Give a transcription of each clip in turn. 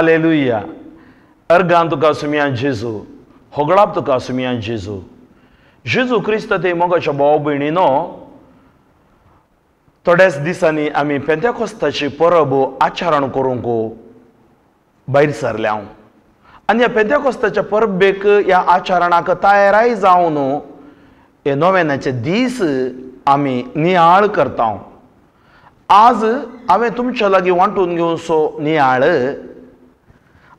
Hallelujah. Organ तुका सुमया जेजू, होगळाप तुका सुमया जेजू. जेजू क्रिस्त ते मोगाच्या भाव भयणीनो, थोड्याच दिसांनी आमी पेंतेकोस्ताची परब आचरण करूंक भायर सरल्या आनी ह्या पेंतेकोस्ताच्या परबेक ह्या आचरणाक तयाराय जावन हे नोवेनाचे दीस आमी नियाळ करता. आज हांवें तुमच्या लागीं वांटून घेवचो नियाळ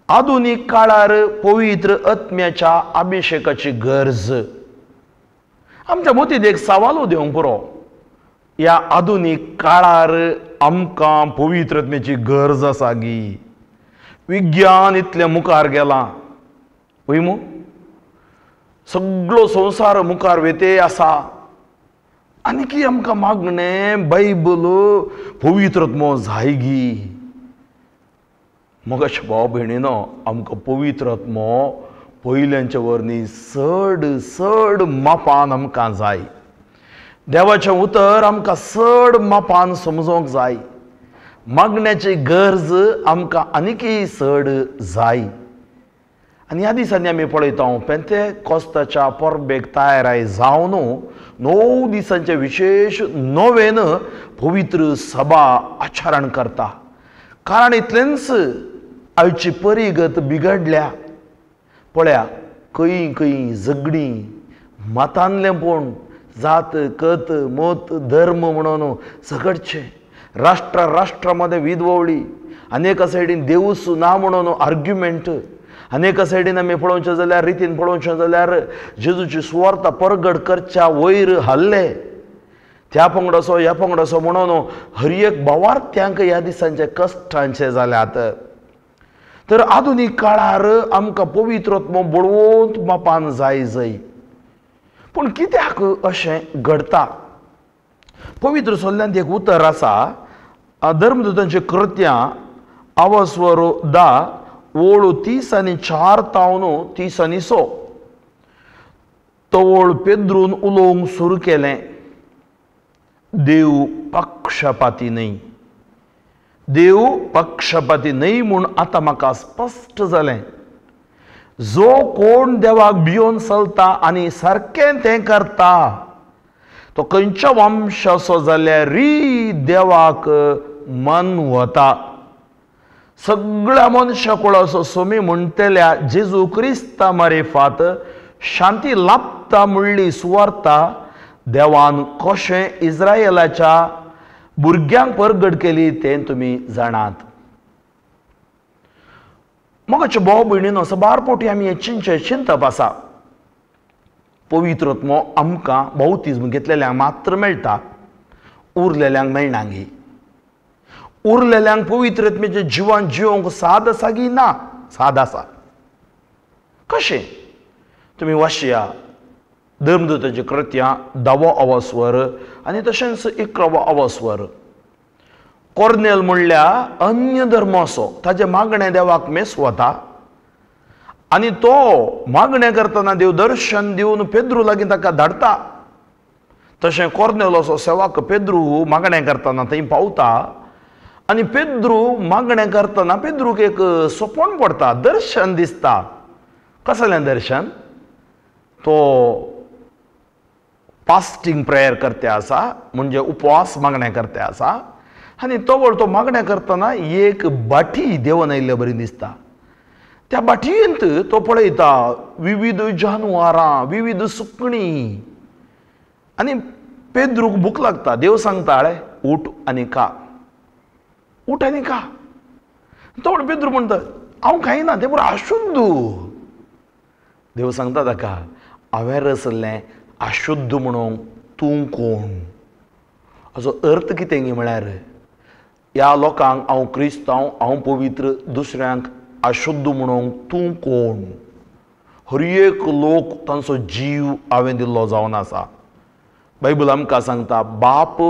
आधुनीक काळार पवित्र आत्म्याच्या अभिषेकाची गरज. आमच्या मतींत एक सवाल दिवंक पुरो, ह्या आधुनीक काळार आमकां पवित्र आत्म्याची गरज आसा गी? विज्ञान इतलें मुखार गेलां वय मू, सगळो संवसार मुखार वेते आसा आनी की आमकां मागणें बायबल पवित्र आत्मो जाय गी? मोगाच्या भाव भयणीनो, आमकां पवित्र आत्मो पयल्यांच्या वरवीं चड चड मापान आमकां जाय. देवाचें उतर आमकां चड मापान समजोंक जाय. मागण्याची गरज आमकां आनीकय चड जाय. आनी ह्या दिसांनी आमी पळयता पेंतेकोस्ताच्या परबेक तयाराय जावन 9 दिसांचे विशेश नोवेन पवित्र सभा आचरण करता. कारण इतलेंच आयची परिगत बिगडल्या. पळया खंय खंय झगडीं, मतांतलें पूण जात कत मत धर्म म्हणून झगडचें, राष्ट्रा राष्ट्रा मदें विदवळी, आनी एका सायडीन देवूच ना म्हणून आर्ग्युमेंट, आनी एका सायडीन आमी पळोवचें जाल्यार रितीन पळोवचें जाल्यार जेजूची सुवार्ता परगट करच्या वयर हल्ले, त्या पंगडाचो ह्या पंगडाचो म्हणून हर एक भावार्थ्यांक ह्या दिसांचे कश्टांचे जाल्यात. तर आधुनीक काळार आमकां पवित्र आत्मो बळवंत मापान जाय जाय. पूण कित्याक अशें घडटा? पवित्र सोल्ल्यांत एक उतर आसा, धर्मदूतांची कृत्यां आवस्वर 10 ओळ 30 आनी 4 तावन 30 आनी 6. तवळ पेद्रून उलोवंक सुरू केलें, देव पक्षपाती न्हय, देव पक्षपाती न्हय म्हूण आतां म्हाका स्पश्ट जालें. जो कोण देवाक भियोन चलता आनी सारकें तें करता तो खंयच्या वंशाचो जाल्यारय देवाक मन वता. सगळ्या मनशा कुळाचो सोमी म्हणटल्या जेजू क्रिस्ता मारिफात शांती लाभता म्हणली सुवार्ता देवान कशें इस्रायलाच्या भुरग्यांक परगट केली तें तुमी जाणात. मोगाचे भाव भयणीनो, साबार फावटी आमी हें चिंतचें चिंतप आसा, पवित्र आत्मो आमकां बाउतीज्म घेतलेल्यांक मात्र मेळटा, उरलेल्यांक मेळना गी? उरलेल्यांक पवित्र आत्म्याचें जिवन जिवंक साद आसा गी ना? साद आसा. कशें? तुमी वाचया धर्मदूतांची कृत्यां 10वो अवस्वर आनी तशेंच 11वो अवस्वर. कोर्नेल म्हणल्यार अन्य धर्म असो, ताजें मागणें देवाक मेस वता आनी तो मागणें करतना देव दर्शन दिवन पेद्रू लागीं ताका धाडटा. तशें कोर्नेल असो सेवाक पेद्रू मागणें करतना थंय पावता आनी पेद्रू मागणें करतना पेद्रूक एक सपन पडटा, दर्शन दिसता. कसलें दर्शन? तो फास्टींग प्रेयर करते आसा, म्हणजे उपवास मागणें करते आसा आनी तवळ तो मागणें करतना एक बाटी देवन आयिल्ले बरी दिसता. त्या बाटयेंत तो पळयता विविध जानवरां, विविध सुकणीं आनी पेद्रूक भूक लागता. देव सांगता, अळे उठ आनी खा, उठ आनी खा. तो पेद्रू म्हणटा, हांव खायना, तें पुरो अशुद्ध. देव सांगता ताका, हांवें रचल्लें अशुद्ध म्हणूंक तूं कोण? हाचो अर्थ कितें गी म्हळ्यार ह्या लोकांक हांव क्रिस्तांव, हांव पवित्र, दुसऱ्यांक अशुद्ध म्हणूंक तूं कोण? हर एक लोक तांचो जीव हांवें दिल्लो जावन आसा. बायबल आमकां सांगता बाप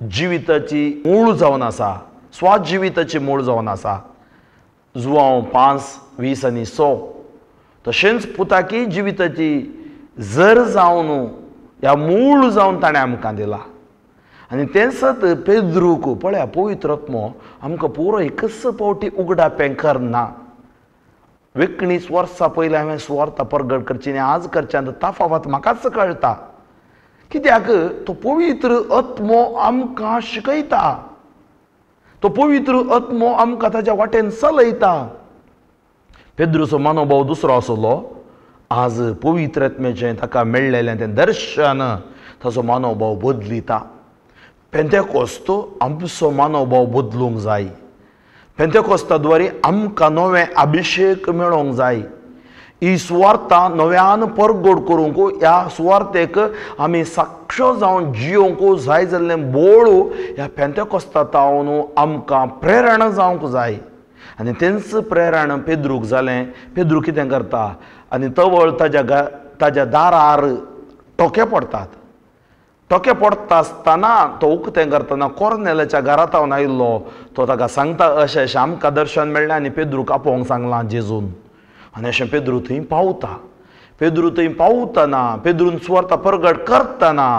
जिविताची मूळ जावन आसा, स्वात जिविताची मूळ जावन आसा. जुवांव 5:20 आनी 100. तशेंच पुताकी जिविताची जर जावन ह्या मूळ जावन ताणें आमकां दिला. आनी तें सत पेद्रूक पळया पवित्र आत्मो आमकां पुरो एकच फावटी उगडापें करना. 19 वर्सां पयलीं हांवें सुवार्ता परगट करची आनी आज करच्या तफावत म्हाकाच कळटा. कित्याक तो पवित्र आत्मो आमकां शिकयता, तो पवित्र आत्मो आमकां ताज्या वाटेन चलयता. पेद्रूचो मनोभाव दुसरो आसलो, आज पवित्र आत्म्याचें ताका मेळ्ळेलें तें दर्शन ताचो मनोभाव बदलिता. पेंतेकोस्त आमचो मनोभाव बदलूंक जाय. पेंतेकोस्ता द्वारे आमकां नवें अभिशेक मेळोंक जाय. ही सुवार्ता नव्यान परगट करूंक, ह्या सुवार्तेक आमी साक्ष जावन जियोंक जाय जाल्लें बोळ ह्या पेंतेकोस्ता तावन आमकां प्रेरणा जावंक जाय. आनी तेंच प्रेरण पेद्रूक जालें. पेद्रू कितें करता आनी तवळ ताज्या दारार टोके पडटात. टोके पडटा आसतना तो उक्तें करतना कोर्नेलाच्या घरांत हांव आयिल्लो तो ताका सांगता अशें अशें आमकां दर्शन मेळ्ळें आनी पेद्रूक आपोवंक सांगलां जेजून. आनी अशें पेद्रू थंय पावता. पेद्रू थंय पावतना पेद्रून सुवार्ता परगट करतना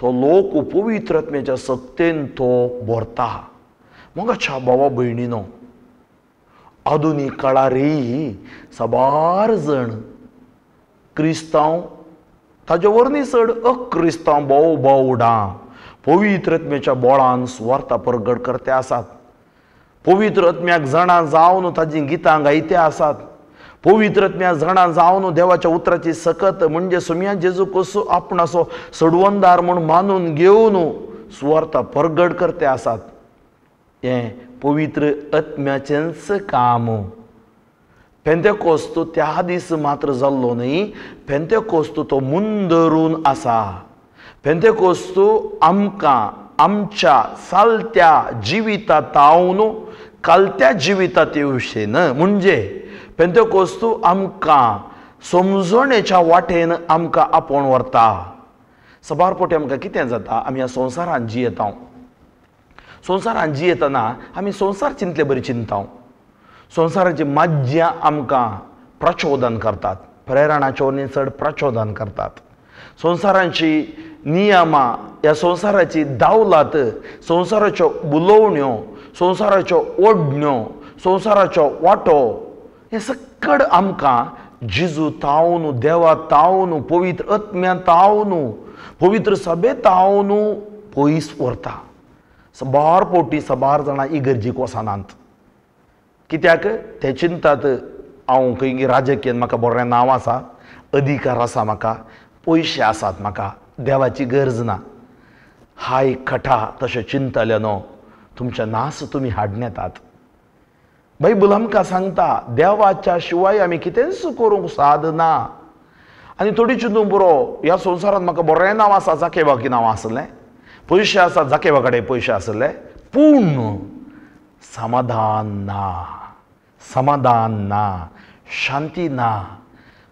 तो लोक पवित्र आत्म्याच्या सक्तेन तो भरता. मोगाच्या भावा भयणीनो, आधुनीक काळारय साबार जण क्रिस्तांव ताजे वरनी चड अक्रिस्तांव भोव भोवडां पवित्र आत्म्याच्या बोळान सुवार्ता परगट करते आसात. पवित्र आत्म्याक जाणा जावन ताजीं गितां गायते आसात. पवित्र आत्म्याक जाणा जावन देवाच्या उतराची सकत म्हणजे सुम्या जेजू कसो आपणाचो सडवंदार म्हूण मानून घेवन सुवार्ता परगट करते आसात. हें पवित्र आत्म्याचेंच काम. पेंतेकोस्त त्या दीस मात्र जाल्लो न्हय, पेंतेकोस्त तो मुंदरून आसा. पेंतेकोस्त आमकां आमच्या चालत्या जिविता तावन कालत्या जिवितात येवशेन, म्हणजे पेंतेकोस्त आमकां समजणेच्या वाटेन आमकां आपोवन व्हरता. साबार फावटी आमकां कितें जाता, आमी ह्या संवसारांत जियेता. संवसारांत जियेतना आमी संवसार चिंतले बरी चिंता. संवसाराची मज्जा आमकां प्रचोदन करतात, प्रेरणाचे वरवीं चड प्रचोदन करतात. संवसाराची नियमां, ह्या संवसाराची दावलात, संवसाराच्यो उलोवण्यो, संवसाराच्यो ओडण्यो, संवसाराचो वांटो, हें सकड आमकां जेजू तावन, देवा तावन, पवित्र आत्म्या तावन, पवित्र सभे तावन पयस व्हरता. साबार फावटी साबार जाणां इगर्जीक वचनात. कित्याक ते चिंतात हांव खंय राजकीय म्हाका बरें नांव आसा, अधिकार आसा म्हाका, पयशे आसात म्हाका, देवाची गरज ना. हाय कथा तशें चिंतले न्हू तुमच्या नास तुमी हाडून येतात. बायबल आमकां सांगता देवाच्या शिवाय आमी कितेंच करूंक साद ना. आनी थोडी चिंतूंक पुरो, ह्या संवसारांत म्हाका बरें नांव आसा, जाकेबाकी नांव आसलें, पयशे आसा, जाकेबा कडेन पयशे आसले, पूण समाधान ना, समाधान ना, शांती ना.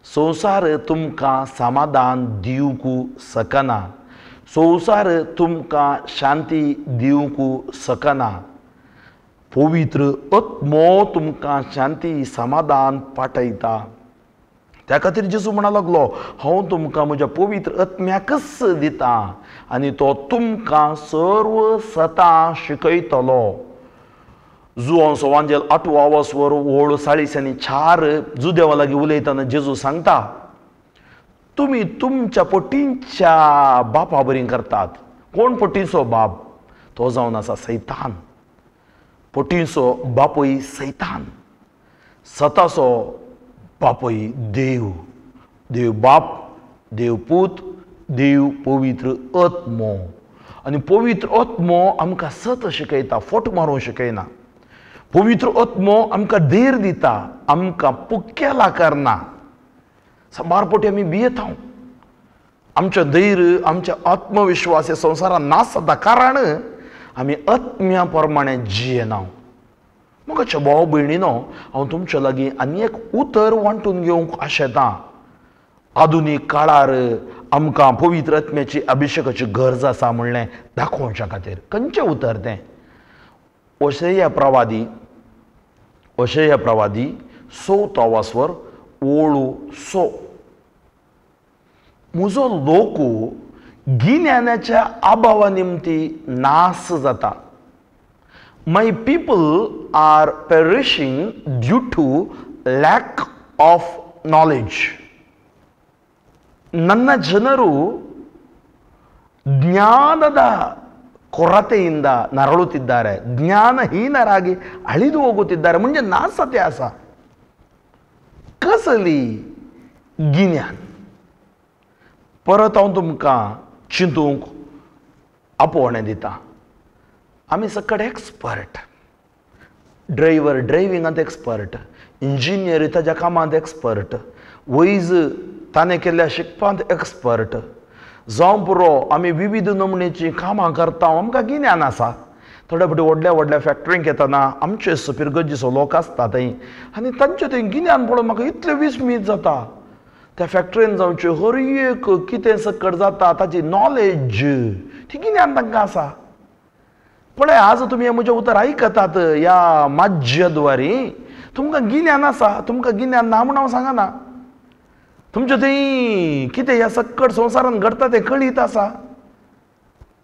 संवसार तुमकां समाधान दिवंक शकना, संवसार तुमकां शांती दिवंक शकना. पवित्र आत्मो तुमकां शांती समाधान पाठयता. त्या खातीर जेजू म्हणा लागलो, हांव तुमकां म्हज्या पवित्र आत्म्याकच दिता आनी तो तुमकां सर्व सतां शिकयतलो. जुवांव सोवांजेल 8 वासवर ओळ 40 जुदेवा लागीं उलयतना जेजू सांगता, तुमी तुमच्या पोटींच्या बापा बरी करतात. कोण पोटींचो बाप? तो जावन आसा सैतान. पोटींचो बापूय सैतान, सताचो बापूय देव. देव बाप, देव पूत, देव पवित्र आत्मो. आनी पवित्र आत्मो आमकां सत शिकयता, फोट मारूंक शिकयना. पवित्र आत्मो आमकां धीर दिता, आमकां पुक्केला करना. साबार फावटी आमी भियेता, आमचें धैर्य, आमचें आत्मविश्वास हे संवसारांत नास जाता, कारण आमी आत्म्या प्रमाणे जियेना. म्हज्या भाव भयणीनो, हांव तुमचे लागीं आनी एक उतर वांटून घेवंक आशेतां. आधुनीक काळार आमकां पवित्र आत्म्याची अभिशेकाची गरज आसा म्हणलें दाखोवच्या खातीर खंयचें उतर तें? ओशेया प्रवादी, ओशेया प्रवादी 4 वासवर 6. म्हजो लोक गिन्यानाच्या अभावा निमती नास जाता. My people are perishing due to lack of knowledge. ನನ್ನ ಜನರು ಜ್ಞಾನದ ಕೊರತೆಯಿಂದ ನರಳುತ್ತಿದ್ದಾರೆ, ಜ್ಞಾನಹೀನರಾಗಿ ಅಳಿದು ಹೋಗುತ್ತಿದ್ದಾರೆ. ಮುಂಜೆ ನಾಸತೆ ಆಸ कसली गिन्यान परत हांव तुमकां चिंतूंक आपोवणें दिता. आमी सकट एक्सपर्ट, ड्रायव्हर ड्रायव्हिंगांत एक्सपर्ट, इंजिनियर ताज्या कामांत एक्सपर्ट, वैज ताणें केल्ल्या शिकपांत एक्सपर्ट जावं पुरो. आमी विविध नमुनेचीं कामां करता, आमकां गिन्यान आसा. थोडे फावटी व्हडल्या व्हडल्या फॅक्टरींक येतना आमचे फिरगर्जीचो लोक आसता थंय आनी तांचें थंय गिन्यान पळोवन म्हाका इतलें विस्मीत जाता. त्या फॅक्टरीन जावचें हर एक कितें सकट जाता ताची नॉलेज, ती गिन्यान तांकां आसा. पळय आज तुमी हें म्हजें उतर आयकतात ह्या माध्यद्वारी, तुमकां गिन्यान आसा. तुमकां गिन्यान ना म्हूण हांव सांगना. तुमचें थंय कितें ह्या सकट संवसारान घडटा तें कळीत आसा.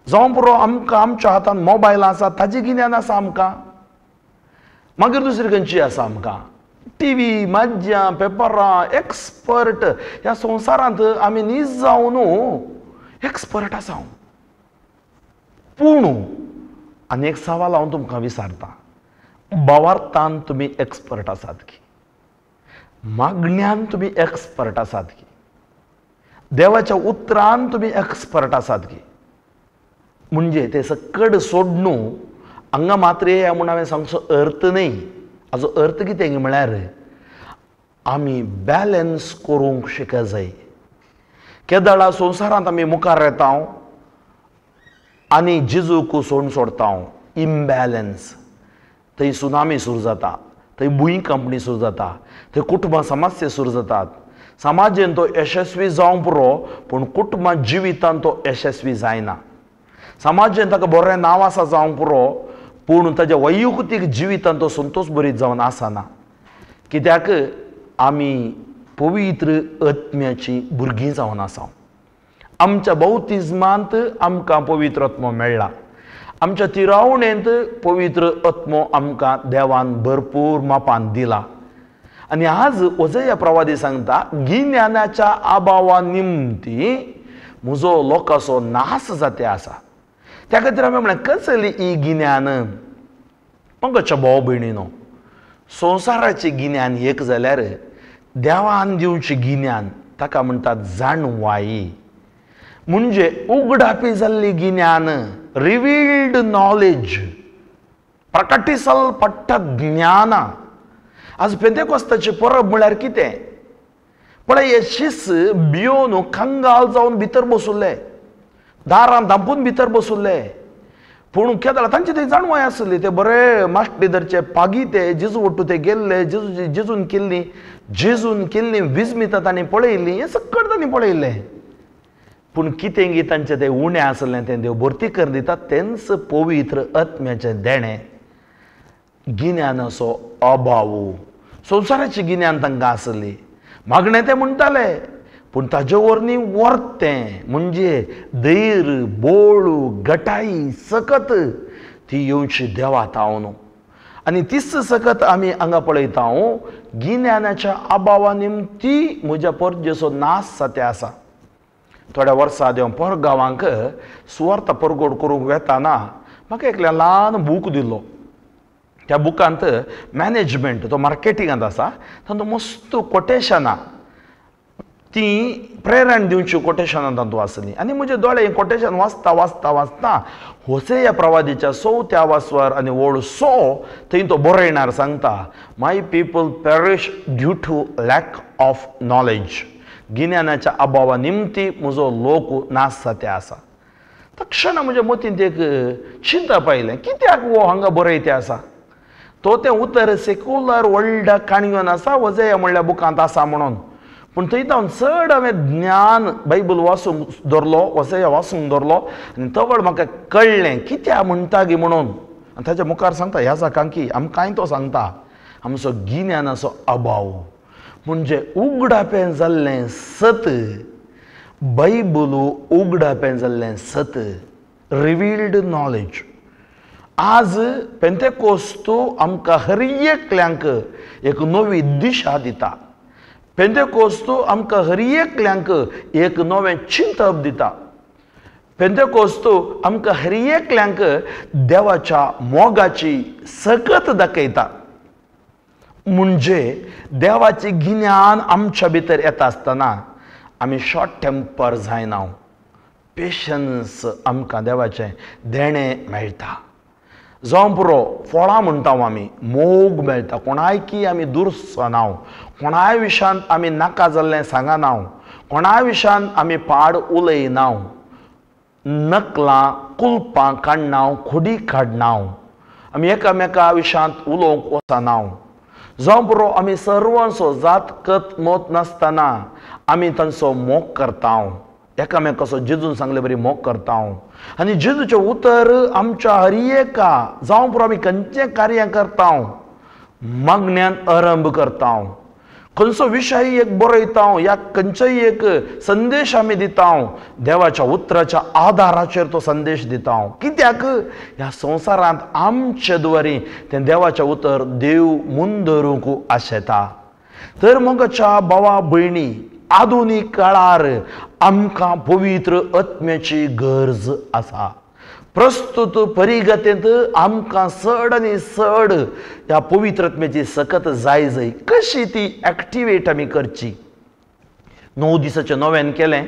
जावं पुरो आमकां आमच्या हातान मोबायल आसा ताजें गिन्यान आसा आमकां. मागीर दुसरी खंयची आसा आमकां? टी व्ही, माध्यम, पेपरां, एक्सपर्ट. ह्या संवसारांत आमी नीज जावन एक्सपर्ट आसा. पूण आनी एक सवाल हांव तुमकां विचारता, भावार्थान तुमी एक्सपर्ट आसात की? मागण्यान तुमी एक्सपर्ट आसात की? देवाच्या उतरान तुमी एक्सपर्ट आसात की? म्हणजे ते सकट सोडणू हांगा मात्र येया म्हूण हांवें सांगचो अर्थ न्हय. हाजो अर्थ कितें म्हळ्यार आमी बॅलन्स करूंक शिक जाय. केदळा संवसारांत आमी मुखार येता आनी जेजूक सोडून सोडता, इम्बॅलन्स. थंय सुनामी सुरू जाता, थंय भुंयकांपणी सुरू जाता, थंय कुटुंबां समस्या सुरू जातात. समाजेन तो यशस्वी जावंक पुरो, पूण कुटुंबा जिवितान तो यशस्वी जायना. समाजेन ताका बरें नांव आसा जावंक पुरो, पूण ताज्या वैयक्तीक जिवितान तो संतोश बरीत जावन आसना. कित्याक आमी पवित्र आत्म्याची भुरगीं जावन आसा. आमच्या बौतिज्मांत आमकां पवित्र आत्मो मेळ्ळा, आमच्या तिरावणेंत पवित्र आत्मो आमकां देवान भरपूर मापान दिला. आनी आज ओजया प्रवादी सांगता, गिन्यानाच्या अभावा निमती म्हजो लोकांचो नाश जाते आसा. त्या खातीर हांवें म्हणलें कसली ही गिन्यान? पंकजच्या भाव भयणीनो, संवसाराचें गिन्यान एक जाल्यार देवान दिवचें गिन्यान ताका म्हणटात जाणवाई, म्हणजे उगडापी जाल्ली गिन्यान, रिवील्ड नॉलेज, प्रकटिसल पट्ट ज्ञान. आज पेंतेकोस्ताची परब म्हळ्यार कितें? पळय हे शीस भियोन कंगाल जावन भितर बसुल्ले, दारान धांपून भितर बसुल्ले. पूण केदळा तांची थंय जाणवाय आसली. ते बरे मास्टी धरचे पागी ते जेजू वट्टू ते गेल्ले, जेजू जेजून केल्ली, जेजून केल्ली विस्मिता तांणी पळयल्ली, हें सकट तांणी पळयल्लें. पूण कितें गी तांचें तें उणें आसलें तें देव भरती कर दिता. तेंच पवित्र आत्म्याचें देणें, गिन्यानाचो अभाव. संवसाराचें गिन्यान तांकां आसली, मागणें तें म्हणटाले, पूण ताजे वरवीं वर्तें म्हणजे धैर, बोळ, गटाई, सकत ती येवची देवा तावन. आनी तीच सकत आमी हांगा पळयता, गिन्यानाच्या अभावा निमती म्हज्या परजेचो नाश जाते आसा. थोड्या वर्सां आदीं हांव परगांवांक सुवार्थ परगोड करूंक वेताना म्हाका एकल्या ल्हान बूक दिलो. त्या बुकांत मॅनेजमेंट, तो मार्केटिंगांत आसा, तातूंत मस्त कोटेशनां, ती प्रेरण दिवची कोटेशनां तातूंत आसलीं. आनी म्हजे दोळे कोटेशन वाचता वाचता वाचता होसेया प्रवादीच्या चवथ्या वासवर आनी ओळ सो थंय तो बरयणार सांगता, my people perish due to lack of knowledge. गिन्यानाच्या अभावा निमती म्हजो लोक नाश जाते आसा. तक्षणा म्हज्या मतींत एक चिंता पायलें, कित्याक हो हांगा बरयते आसा? तो तें उतर सेक्युलर वर्ल्डाक काणयोन आसा, वजया म्हणल्या बुकांत आसा म्हणून. पूण थंय हांव चड हांवें ज्ञान बायबल वाचूंक दवरलो, वजया वाचूंक दवरलो आनी तवळ म्हाका कळ्ळें कित्याक म्हणटा गी म्हणून. आनी ताच्या मुखार सांगता ह्या जाकांकी आमकांय तो सांगता आमचो गिन्यानाचो अभाव म्हणजे उगडापें जाल्लें सत, बायबल उगडापें जाल्लें सत, रिवील्ड नॉलेज. आज पेंतेकोस्तू आमकां हर एकल्यांक एक नवी दिशा दिता. पेंतेकोस्त आमकां हर एकल्यांक एक नवें चिंतप दिता. पेंतेकोस्त आमकां हर एकल्यांक देवाच्या मोगाची सकत दाखयता. म्हणजे देवाचें गिन्यान आमच्या भितर येता आसतना आमी शॉर्ट टेम्पर जायना, पेशन्स आमकां देवाचें देणें मेळटा. जावं पुरो फळां म्हणटा आमी, मोग मेळटा. कोणायकी आमी दुरसना, कोणाय विशयांत आमी नाका जाल्लें सांगना, कोणाय विशयांत आमी पाड उलयना, नकलां कुलपां काडना, खोडी काडना, आमी एकामेका विशयांत उलोवंक वचना. जावं पुरो आमी सर्वांचो जात कत मत नासतना आमी तांचो मोग करता, एकामेकाचो जेजून सांगले बरी मोग करता. आनी जेजूचें उतर आमच्या हर एका जावं पुरो आमी खंयचें कार्य करता, मागण्यान आरंभ करता, खंयचो विशय एक बरयता या खंयचोय एक संदेश आमी दिता, देवाच्या उतराच्या आदाराचेर तो संदेश दिता. कित्याक ह्या संवसारांत आमचे द्वारी तें देवाचें उतर देव मुंदरूंक आशेता. तर मोगाच्या भावा भयणी, आधुनीक काळार आमकां पवित्र आत्म्याची गरज आसा. प्रस्तुत परिगतेंत आमकां चड आनी चड ह्या पवित्र आत्म्याची सकत जाय जाय. कशी ती एक्टिवेट आमी करची? 9 दिसाचें नोवेन केलें,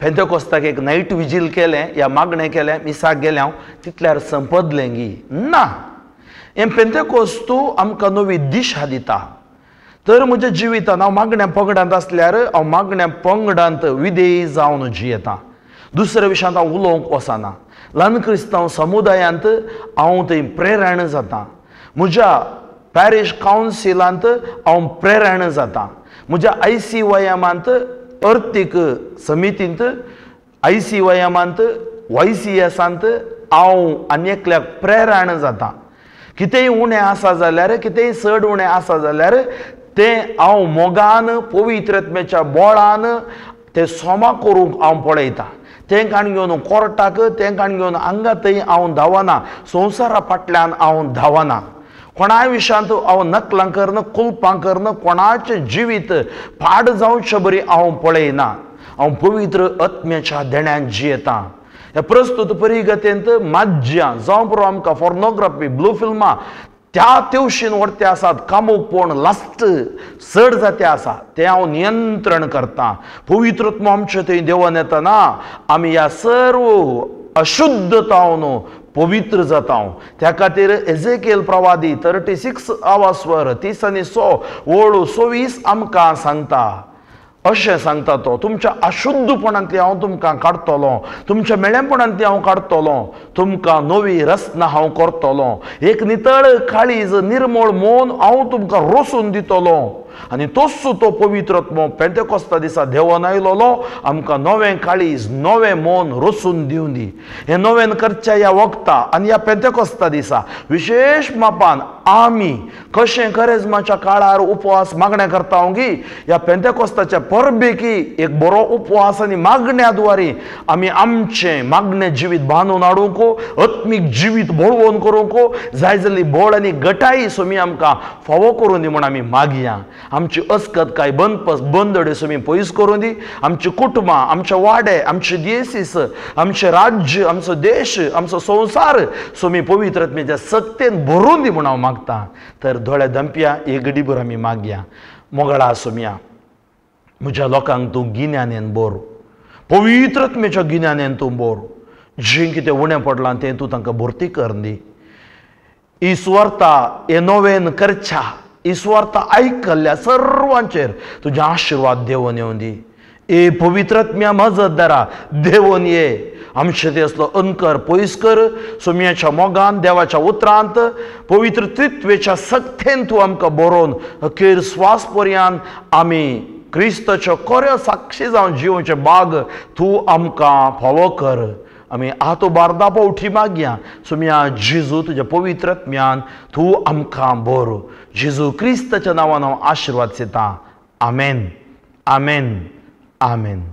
पेंतेकोस्ताक एक नायट विजील केलें या मागणें केलें, मिसाक गेलें हांव, तितल्यार संपदलें गी ना. हें पेंतेकोस्तू आमकां नवी दिशा दिता. तर म्हज्या जिवितान हांव मागण्या पंगडांत आसल्यार हांव मागण्या पंगडांत विधेयी जावन जियेता, दुसऱ्या विशयांत हांव उलोवंक वचना. ल्हान क्रिस्तांव समुदायांत हांव थंय प्रेरण जाता, म्हज्या पॅरिश कावन्सिलांत हांव प्रेरण जाता, म्हज्या ICYMांत अर्थीक समितींत, ICYMांत YCSांत हांव आनी एकल्याक प्रेरण जाता. कितेंय उणें आसा जाल्यार, कितेंय चड उणें आसा जाल्यार तें हांव मोगान पवित्र आत्म्याच्या बोळान तें सोमा करूंक हांव पळयतां. तें काण घेवन कोर्टाक, तें काण घेवन हांगा थंय हांव धांवना, संवसारा फाटल्यान हांव धांवना. कोणाय विशयांत हांव नकलां करन, कुलपां करन, कोणाचें जिवीत पाड जावचें बरी हांव पळयना. हांव पवित्र आत्म्याच्या देण्यान जियेतां. ह्या प्रस्तुत परिगतेंत माज्यां जावं पुरो आमकां फोर्नोग्राफी, ब्लू फिल्मां त्या तेवशीन व्हरते आसात, कामूकपण लास्ट चड जाते आसा, तें हांव नियंत्रण करतां. पवित्र आत्मो आमचे थंय देवन येतना आमी ह्या सर्व अशुद्धतावन पवित्र जाता. त्या खातीर एजेकेल प्रवादी 36 आवास्वर 30 आनी 100 ओळ 26 आमकां सांगता, अशें सांगता तो, तुमच्या अशुद्धपणांतली हांव तुमकां काडटलो, तुमच्या मेळेपणांतली हांव काडटलो, तुमकां नवी रचना हांव करतलो, एक नितळ काळीज निर्मळ मन हांव तुमकां रोसून दितलो. आनी तोच तो पवित्र आत्मो पेंतेकोस्ता दिसा देवन आयलोलो आमकां नवें काळीज नवें मन रोसून दिवन दी. हें नवें करच्या ह्या वखता आनी ह्या पेंतेकोस्ता दिसा विशेश मापान आमी कशें करेजमाच्या काळार उपवास मागण्या करता गी, ह्या पेंतेकोस्ताच्या परबेकी एक बरो उपवास आनी मागण्या द्वारे आमी आमचें मागणें जिवीत बांदून हाडूंक, आत्मीक जिवीत बळवण करूंक जाय जाल्ली बोळ आनी गटाई सोमी आमकां फावो करून दी म्हूण आमी मागया. आमची अस्कत काय बंदडे सोमी पयस करून दी. आमची कुटुंबां, आमचे वाडे, आमचे दियेसीस, आमचें राज्य, आमचो देश, आमचो संवसार सोमी पवित्र आत्म्याच्या सक्तेन भरून दी म्हूण हांव मागता. तर दोळे दंपया एक घडीभर आमी मागया. मोगळा सोमया, म्हज्या लोकांक तूं गिन्यानेन बोर, पवित्र आत्म्याच्या गिन्यानेन तूं बोर. जें कितें उणें पडलां तें तूं तांकां भरती करून दी. ही सुवार्ता हे नवेन करच्या, ही सुवार्ता आयकल्ल्या सर्वांचेर तुजे आशिर्वाद देवोन येवन दी. ए पवित्र आत्म्या मजतदारा देवोन ये, आमचे ते असलो अंकर पयस कर. सोम्याच्या मोगान, देवाच्या उतरांत, पवित्र त्रित्वेच्या सक्तेन तूं आमकां बरोवन अखेर स्वास पर्यंत आमी क्रिस्ताच्यो खऱ्यो साक्षी जावन जिवचे बाग तूं आमकां फावो कर. आमी आतां बारदा पावठी मागया. सोम्या जेजू, तुज्या पवित्र आत्म्यान तूं आमकां बरो. जेजू क्रिस्ताच्या नांवान हांव आशिर्वाद दिता. आमेन, आमेन, आमेन.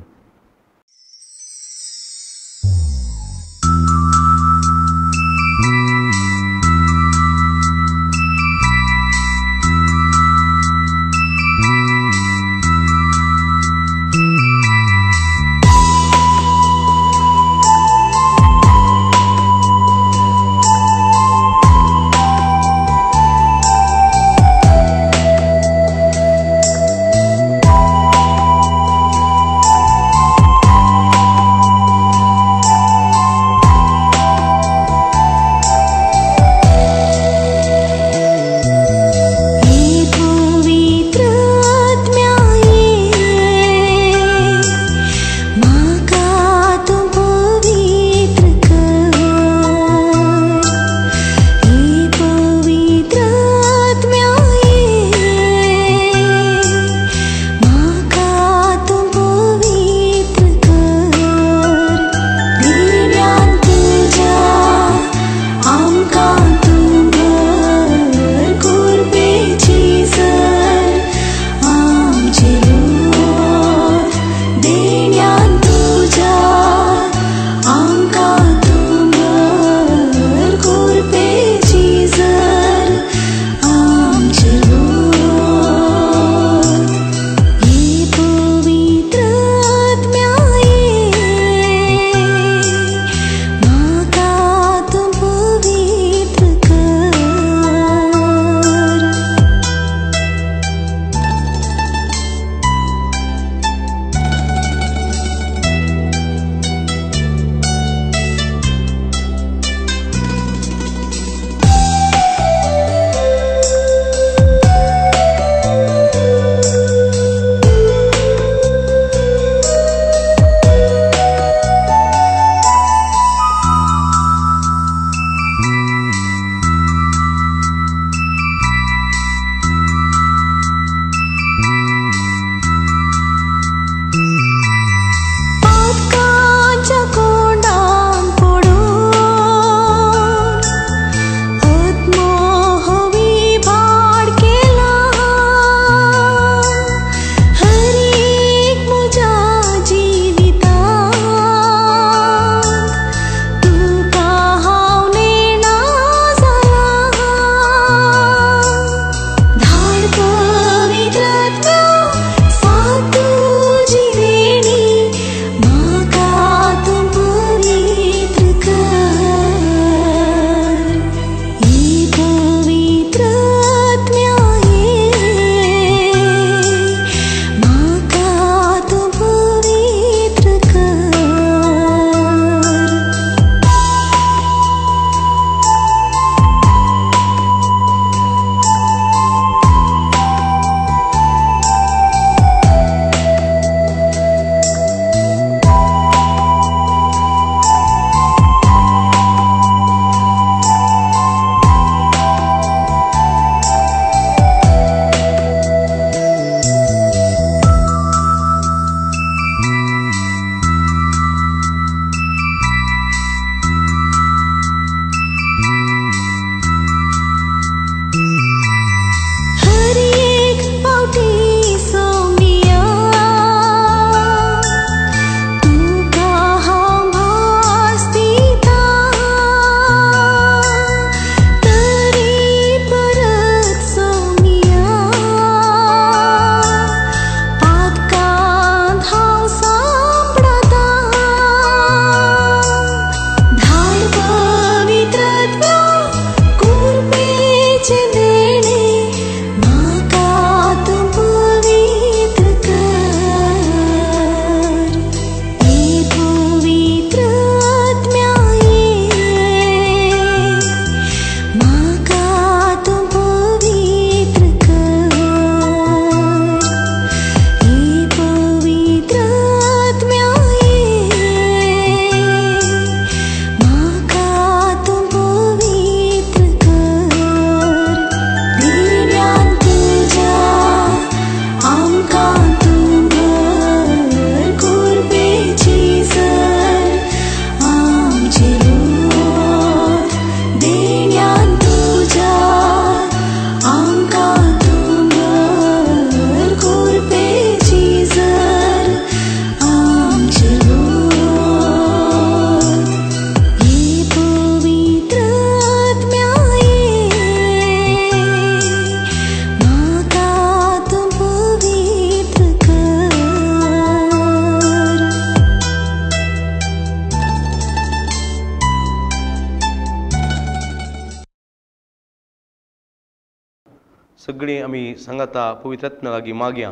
सगळीं आमी सांगाता पवित्र आत्म्या लागीं मागया.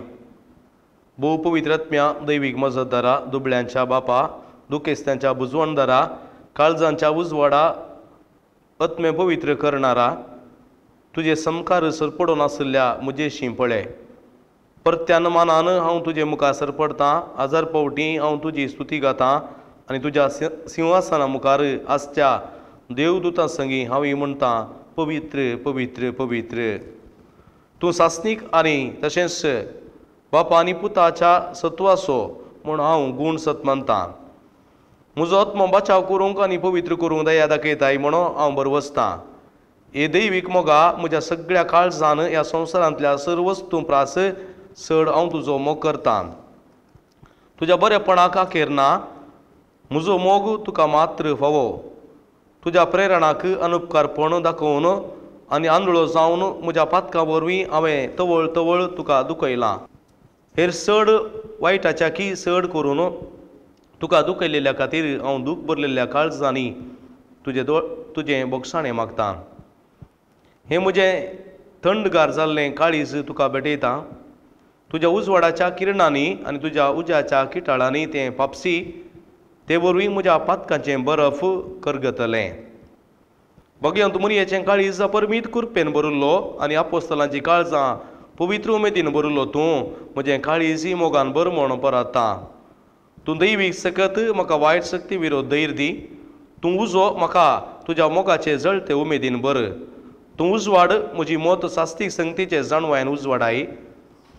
भोव पवित्र आत्म्या दैवीक मजतदारा, दुबळ्यांच्या बापा, दुखेस्त्यांच्या बुजवणदारा, काळजांच्या उजवाडा, आत्मे पवित्र करणारा, तुजे समकार सरपडून आशिल्ल्या म्हजेशी पळय. परत्यान मानान हांव तुजे मुखार सरपडतां, हजार पावटी हांव तुजी स्तुती गातां आनी तुज्या सिंहासना मुखार आसच्या देवदूतां संगी हांव म्हणटां, पवित्र पवित्र पवित्र. तूं सासणीक आनी तशेंच बापा आनी पुताच्या सत्वाचो म्हूण हांव गूण सत मानतां. म्हजो आत्मो बचाव करूंक आनी पवित्र करूंक दया दाखयताय म्हणून हांव बरवसतां. हे दैवीक मोगा म्हज्या सगळ्या काळजान ह्या संवसारांतल्या सर्व वस्तूं प्रास चड हांव तुजो मोग करतां. तुज्या बरेपणाक अखेर ना, म्हजो मोग तुका मात्र फावो. तुज्या प्रेरणाक अनुपकारपण दाखोवन आनी आंधळो जावन म्हज्या पातकां वरवीं हांवें तवळ तवळ तुका दुखयलां. हेर चड वायटाच्या की चड करून तुका दुखयलेल्या खातीर हांव दूख भरलेल्या काळजांनी तुजें बोगसाणें मागतां. हें म्हजें थंडगार जाल्लें काळीज तुका भेटयता. तुज्या उजवाडाच्या किरणांनी आनी तुज्या उज्याच्या किटाळांनी तें पापसी, ते वरवीं म्हज्या पातकांचें बरफ करगतलें. बगयांत मुरयेचें काळीज परमीत कुरपेन भरिल्लो आनी आपोस्तलांची काळजां पवित्र उमेदीन भरिल्लो तूं म्हजें काळीज मोगान भर म्हूण परता. तूं दैवीक सकत म्हाका वायट शक्ती विरोध धैर्य दी. तूं उजो म्हाका तुज्या मोगाचे जळते उमेदीन भर. तूं उजवाड म्हजी मत सास्तीक संगतीचे जाणवायन उजवाडाय.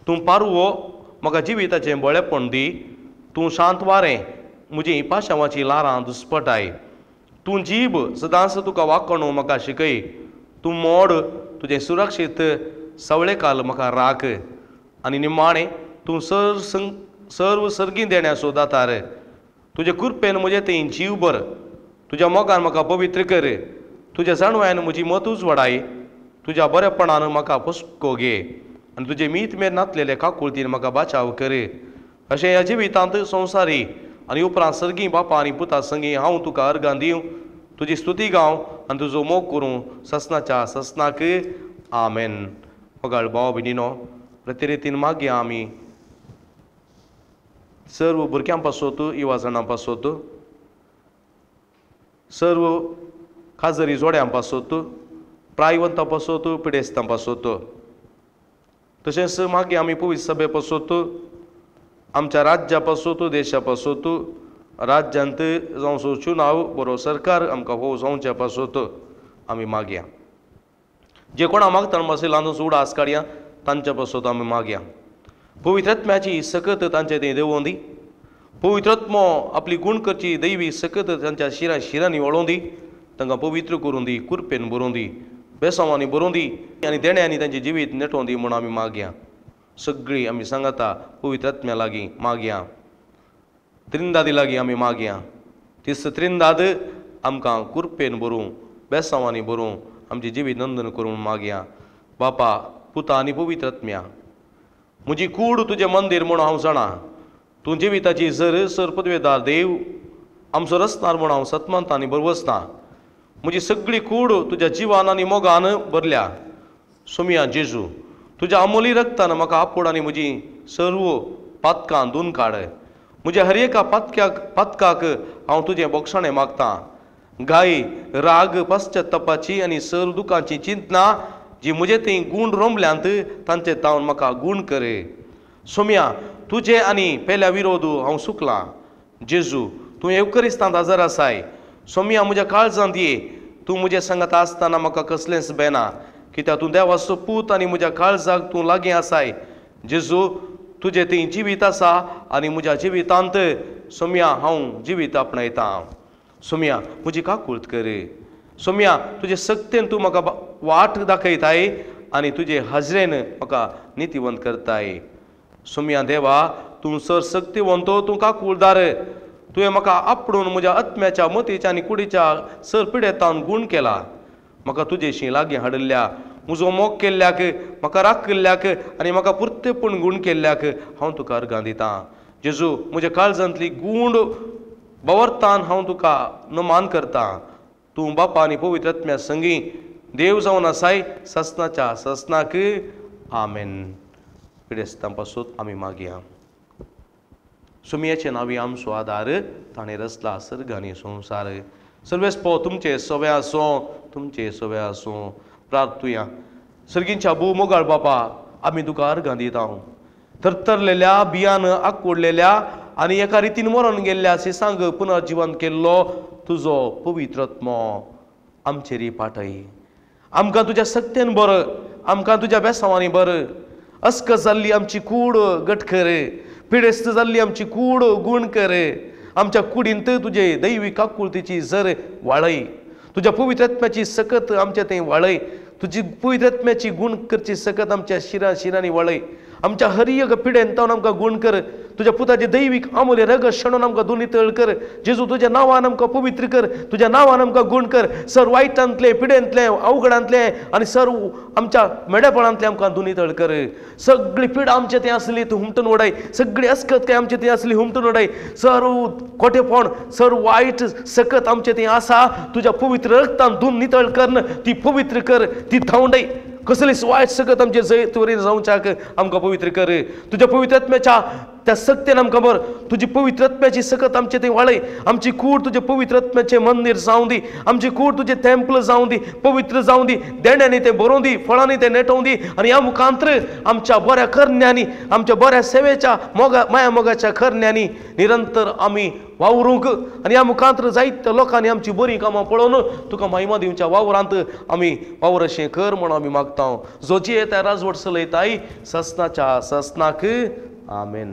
तूं पारवो म्हाका जिविताचें बळेपण दी. तूं शांत वारें म्हजी पाशांवाची ल्हारां दुस्पटाय. तूं जीब सदांच तुका वाकणू म्हाका शिकय. तूं मोड तुजें सुरक्षीत सवळेकाल म्हाका राख. आनी निमाणें तूं सर्व सर्गी देण्याचो दातार. तुजे कृपेन म्हजें थंय जीव भर. तुज्या मोगान म्हाका पवित्र कर. तुज्या जाणवायान म्हजी मत उजवाडाय. तुज्या बरेपणान म्हाका पोसको घे आनी तुजे मीत मेर नातलेले काकुळतीन म्हाका बाचाव कर. अशें ह्या जिवितांत संवसारी आनी उपरांत सर्गी बापा आनी पुता संगी हांव तुका अर्गां दिवं, तुजी स्तुती गावं आनी तुजो मोग करूं ससनाच्या ससनाक. आमेन. मोगाळ भाव भयणीनो, प्रतिरितीन मागया आमी सर्व भुरग्यां पासत, युवा जाणां पासत, सर्व खाजरी जोड्यां पासत, प्रायवंतां पासत, पिडेस्तां पासत, तशेंच मागीर आमी पवित्र सभे पासत, आमच्या राज्या पासत, देशा पासत, राज्यांत जावचो चुनाव बरो सरकार आमकां हो जावच्या पासत आमी मागया. जे कोणा मागता मातशें ल्हान उडास काडया तांच्या पासत आमी मागया. पवित्र आत्म्याची सकत तांचे थंय देंवोवन दी. पवित्र आत्मो आपली गूण करची दैवी सकत तांच्या शिरां शिरांनी वळोवन दी. तांकां पवित्र करून दी, कुरपेन बरोवन दी, बेसांवांनी बरोवन दी आनी देण्यांनी तांचें जिवीत नेटोवन दी म्हूण आमी मागया. सगळीं आमी सांगाता पवित्र आत्म्या लागीं मागया, त्रिंदादी लागीं आमी मागया. तीस त्रिंदाद आमकां कुरपेन बरोवं, बेसांवांनी बरोवं, आमचें जिवीत नंदन करूंक मागया. बापा, पुता आनी पवित्र आत्म्या, म्हजी कूड तुजें मंदीर म्हूण हांव जाणा. तूं जिविताची जर सर पदवेदार देव आमचो रचणार म्हूण हांव सतमानता आनी बरवसता. म्हजी सगळी कूड तुज्या जिवान आनी मोगान भरल्या. सोमिया जेजू, तुज्या अमोली रक्तान म्हाका आपोड आनी म्हजी सर्व पातकां धुवन काड. म्हज्या हर एका पातकाक हांव तुजें बोगसाणें मागतां. गाय, राग, पश्चातापाची आनी सर्व दुखांची चिंतना जी म्हजे थंय गूण रोमल्यांत तांचे तावन म्हाका गूण कर. सोम्या, तुजे आनी पेल्या विरोध हांव सुकलां. जेजू, तूं येवकरिस्तांत हजर आसाय. सोम्या, म्हज्या काळजांत ये. तूं म्हजें सांगात आसतना म्हाका कसलेंच बेना, कित्याक तूं देवाचो पूत आनी म्हज्या काळजाक तूं लागीं आसाय. जेजू, तुजें थंय जिवीत आसा आनी म्हज्या जिवितांत सोम्या हांव जिवीत आपणायतां. सोम्या, म्हजी काकूळत कर. सोम्या, तुजे सक्तेन तूं म्हाका वाट दाखयताय आनी तुजे हाजरेन म्हाका नितीवंत करताय. सोम्या देवा, तूं सर सक्तिवंत, तूं काकूळदार. तुवें म्हाका आपडून म्हज्या आत्म्याच्या, मतीच्या आनी कुडीच्या सर पिडेतान गूण केला. म्हाका तुजेशी लागीं हाडिल्ल्या, म्हजो मोग केल्ल्याक, म्हाका राखिल्ल्याक आनी म्हाका पुरतेपण गूण केल्ल्याक हांव तुका अर्गां दितां. जेजू, म्हज्या काळजांतली गूण बवरतान हांव तुका नमान करतां. तूं बापा आनी पवित्र आत्म्या संगी देव जावन आसाय ससनाच्या ससनाक. आमेन. पिडेस्तां पासून आमी मागया. सुमयेचे नांवी आमचो आदार, ताणें रचला सर्ग आनी संवसार. सर्वेस्पो तुमचे सवे आसूं, तुमचे सवे आसूं. प्रार्थुया. सर्गींच्या भोव मोगाळ बापा, आमी तुका अर्गां दिता. थरथरलेल्या बियान आकुडलेल्या आनी एका रितीन मरोन गेल्ल्या सिसांक पुनर्जिवन केल्लो तुजो पवित्र आत्मो आमचेर पाटय. आमकां तुज्या सक्तेन बर, आमकां तुज्या बेसांवांनी बर. अस्क जाल्ली आमची कूड गट कर, पिडेस्त जाल्ली आमची कूड गूण कर. आमच्या कुडींत तुजे दैवीक आकुळतीची जर वाळय, तुज्या पवित्र आत्म्याची सकत आमच्या थंय वाळय, तुजी पवित्र आत्म्याची गूण करची सकत आमच्या शिरा शिरांनी वाळय. आमच्या हर एक पिडेन तावन आमकां गूण कर. तुज्या पुताचे दैवीक अमूल्य रगत शेणोवन आमकां दोनी तळ कर. जेजू तुज्या नांवान आमकां पवित्र कर, तुज्या नांवान आमकां गूण कर. सर वायटांतले, पिडेंतले, अवघडांतले आनी सर आमच्या मेडेपणांतले आमकां दोनी तळ कर. सगळी पिडा आमचे थंय आसली तूं हुमटून उडय, सगळी अस्कत काय आमचे थंय आसली हुमटून उडय. सर खोटेपण, सर वायट सकत आमचे थंय आसा, तुज्या पवित्र रगतान धुवन नितळ कर, ती पवित्र कर, ती धांवडय. कसलीच वायट सकत आमचे जैत वरी जावच्याक आमकां पवित्र कर. तुज्या पवित्र आत्म्याच्या त्या सक्तेन आमकां बर, तुजी पवित्र आत्म्याची सकत आमचे थंय वाळय. आमची कूड तुजे पवित्र आत्म्याचें मंदीर जावं दी, आमची कूड तुजें टेम्पल जावं दी, पवित्र जावं दी. देण्यांनी तें बरोवं दी, फळांनी तें नेटोवं दी. आनी ह्या मुखांत्र आमच्या बऱ्या करण्यांनी, आमच्या बऱ्या सेवेच्या मोगा माया मोगाच्या करण्यांनी निरंतर आमी वावरूंक आनी ह्या मुखांत्र जायत्या लोकांनी आमची बरीं कामां पळोवन तुका महिमा दिवच्या वावरांत आमी वावर अशें कर म्हणून आमी मागता. जो जियेता राजवट चलयताय ससनाच्या ससनाक. आमेन.